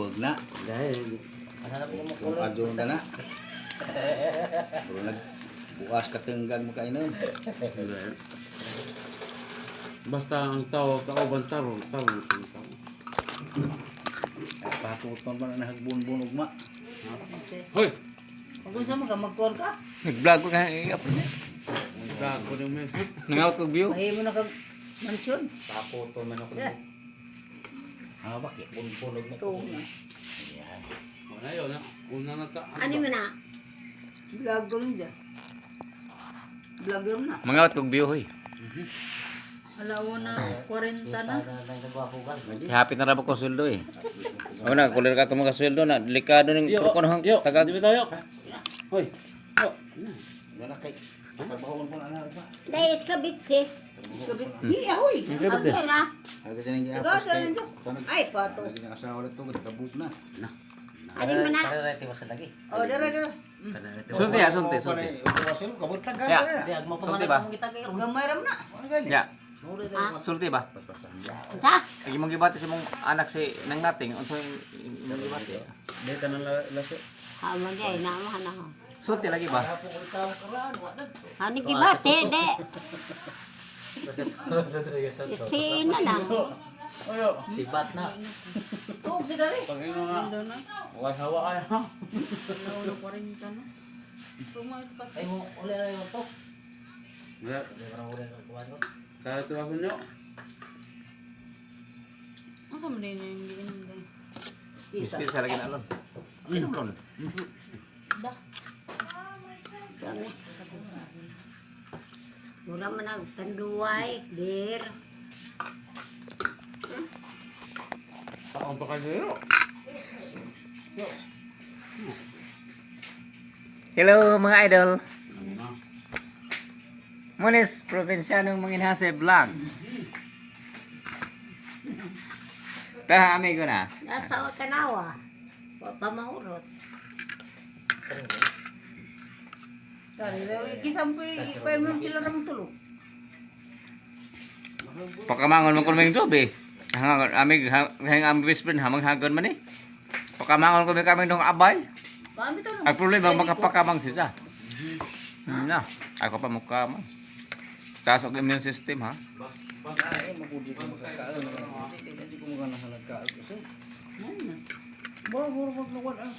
Hubog na. Dahil Kung adyo na na. Pero nagbuas katenggan mo kainom. Dahil. Basta ang tao kauban tarong tarong ang tao. Patuton pa na nahagbunbun ugma. Hoy, Kung gusto mo ka, mag-call ka. Nag-vlog ko ka i-upload niya. gago ni men. Nangaut kog view. Mahihi mo na kag mansyon. Paputo man ako. Yeah. Ah, bakit? Bunbunog na. Ito na. Wala yun na. Una na ta. Ano man na? Vlogger rin dyan. Vlogger na. Mangaut kog view hoy. Alawa na, 40 na. Hapit na ra ba ko sweldo eh. Ako na kulir ka mga sweldo na delikado ning ko nang Yo, tagag. di ba tayo? Hoy. Yo. Wala kay trabaho ko na na ba. Dahil iskabit si. Di, ahoy! Ang na. Ay kasi nang Ikaw, giapos saan nito? Ay, pato. Lagi ng asawa na to, kabuk na. Ano man na? Kararete mo sa lagi. Oh, dara, dara. Sulti ya, sulti, sulti. Kabutag ka Ya. na. Di agmo pa Sulti man ba? akong gitagay. Gamay ram na. Ya, Ah, sulti ba? Paspasan. Sa? Ang imong gibati sa imong anak si nang nating unsa imong gibati? Di ka nang laso. Ha, mo di na mo na. Sulti lagi ba? Ano gibate de? Si na lang. Sibat na. Tuog si dali. Pag-ino na. Huwag hawa ay ha. Alawa na, 40 na. Ay mo uli na yung to. Ya, Di ba uli na kuwan ko? kaya tiwasan nyo. Ang sa man din yung giinom din. Misti sa lagi na alon. Inom lon. Kami. Mura man ang tanduay, beer. Taon pa kayo. Hello mga idol. Ano na? Munis Provincianong Manginhase Vlog. Ta amigo na. Nasa kanawa. Wa pa maurot. Dari, gisampoy, pa sila ramang tulog. Pakamangon man kun may tubig. Hangan amig hang ang best friend hamang hagon man eh. Pakamangon ko may kaming dong abay. Kami to. Ang problema makapakamang siya. Na, ako pa mukha man. Taas og immune system ha. Ay, mapudi ko makakaon. Hindi ko maganahan nagkaon. Ba, mura mag luwan ah.